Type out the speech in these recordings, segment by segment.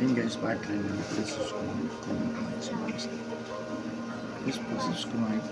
Ayun guys, part 3 na. Please subscribe, comment, like, subscribe. Please, please subscribe.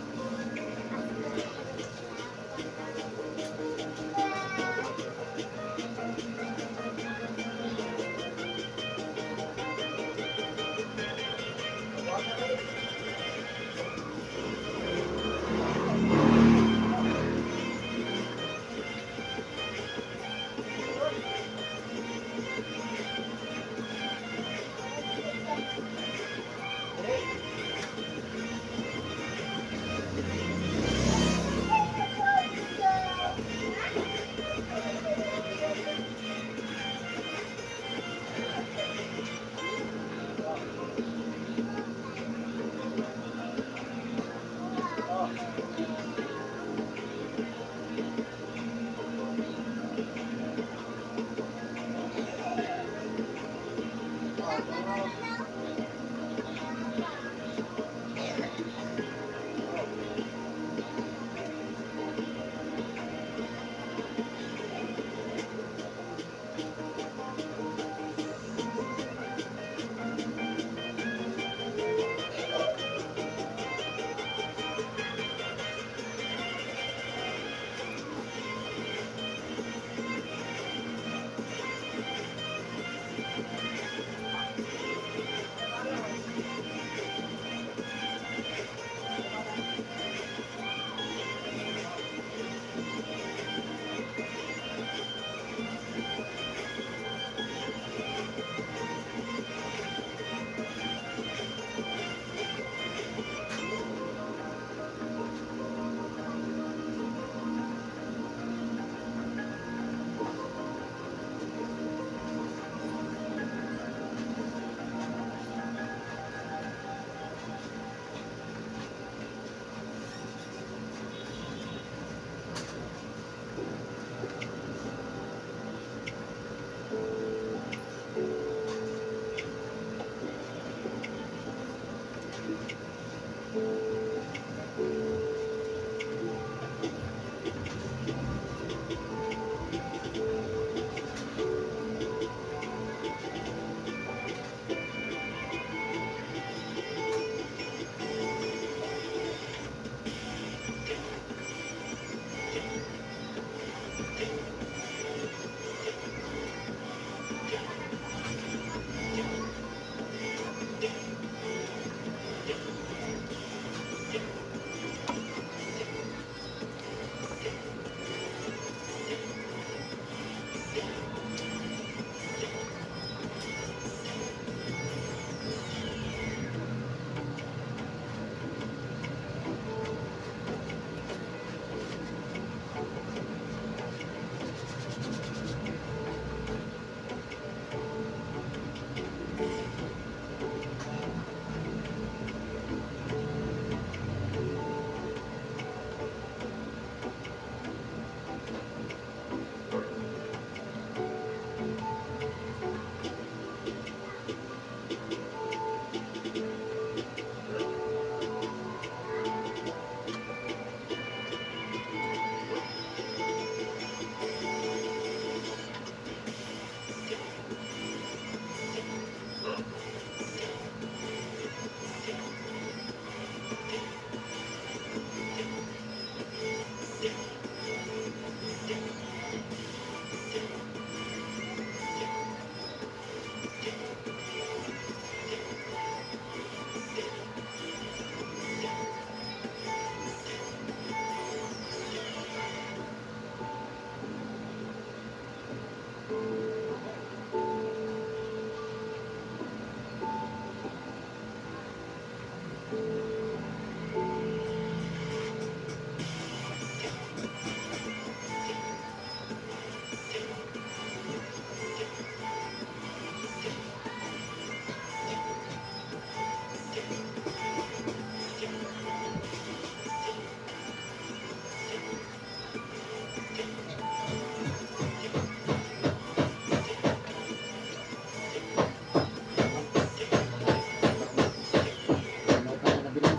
Ano pa na nabili?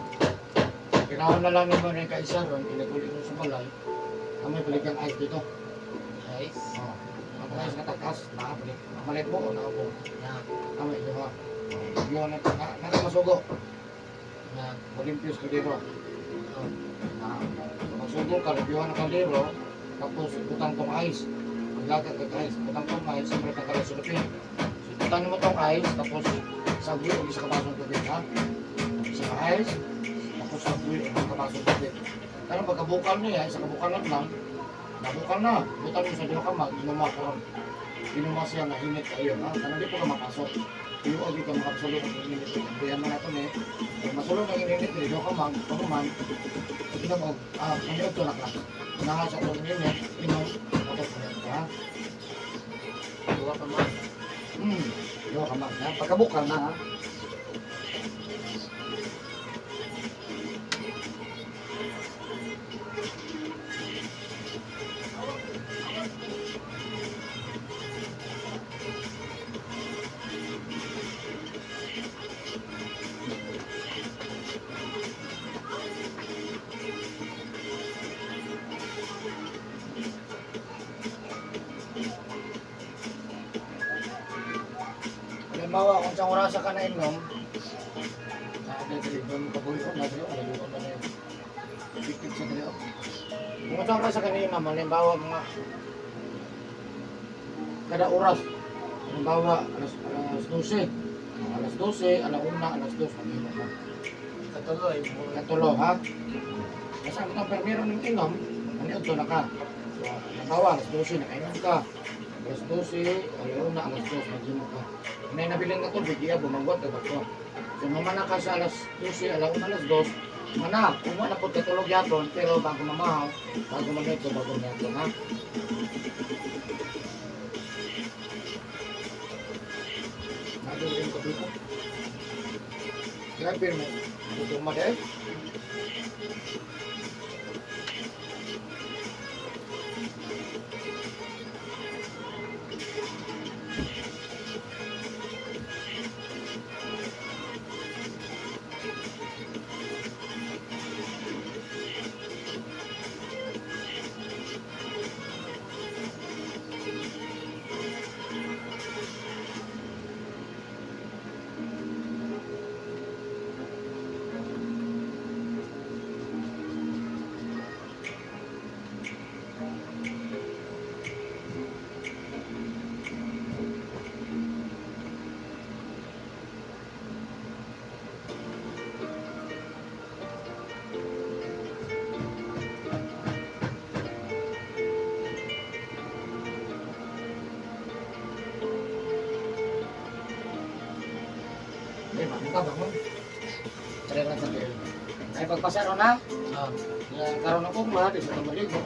Kailangan na lang naman yung kaisa ron, kinaguli mo sa balay. Ang may balik ang ice dito. Ice. Oh. Ang ice na takas, nakabalik. Malit mo o nakabong. Na. Tama, ito ha. Lagyan na na na masugo. Na Olympios kaldero. Na masugo ka, lagyan na kaldero, tapos butang tong ice. Maglaga ka ice, butang tong ice, siyempre tanggalan sulupin. So butang mo tong ice, tapos sagwi og isa ka basong tubig, ha? Isa ka ice, tapos sagwi og isa ka basong tubig. Karon pagkabukal niya, isa ka bukalan lang, nabukal na, butang mo sa duha ka mag, inuma karon. Inuma siya na init kayo, ha? Kanang di po ka makasok. Iyo og ka makasulod ang init. Kuya man nato ni. Kung masulod ang init dili duha ka mag, pahuman, inom og paniudto na ka. Unahan sa atong init, inom, tapos paniudto, ha? Duha ka man. Duha ka mag, ha? Pagkabukal na, ha? Halimbawa, kung sa orasa ka na inom, dili, doon kabuhi ko, na dili, wala ko na yun. Pikit sa dili, oh. Kung sa orasa ka na inom, halimbawa mga kada oras, halimbawa, alas 12, alas 12, alauna, alas 2, mag-inom ka. Katuloy mo. Katulo, ha? Basta ang itong permiro ng inom, ano na ka. So, halimbawa, alas 12, nakainom ka. Alas 12, alauna, alas 2, mag-inom ka. May nabiling na tubig, iya, bumanggot, diba ko? So, mamana ka sa alas 12, alauna, alas 2, mana, kumuha na po katulog yaton, pero bago mamahaw, bago mamito, bago mayaton, ha? Nagawin yung kape ko. Grabe mo. Gutom mo dahil. Hindi, bangon ka, bangon. Try lang sa tayo. Ay, pagpasaro na. Ah. Ya, karon ako ma, di sa maligo.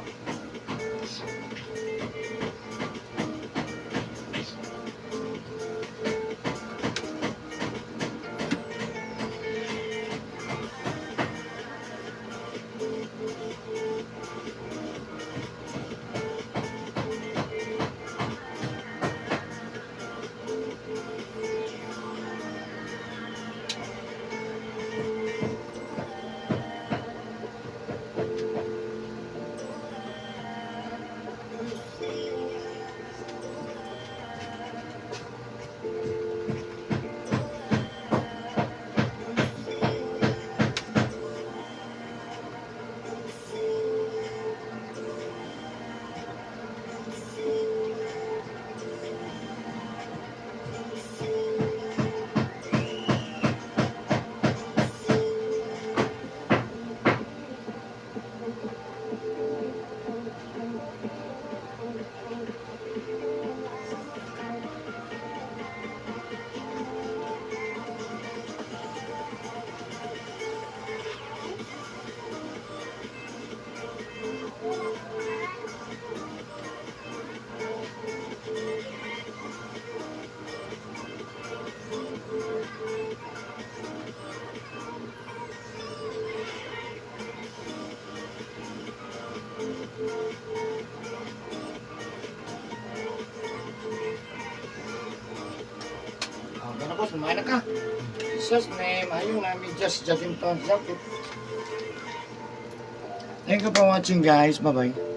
Ah, ganun boss, kumain na ka. Jesus name, ayun namin just jogging pants jacket. Thank you for watching, guys. Bye-bye.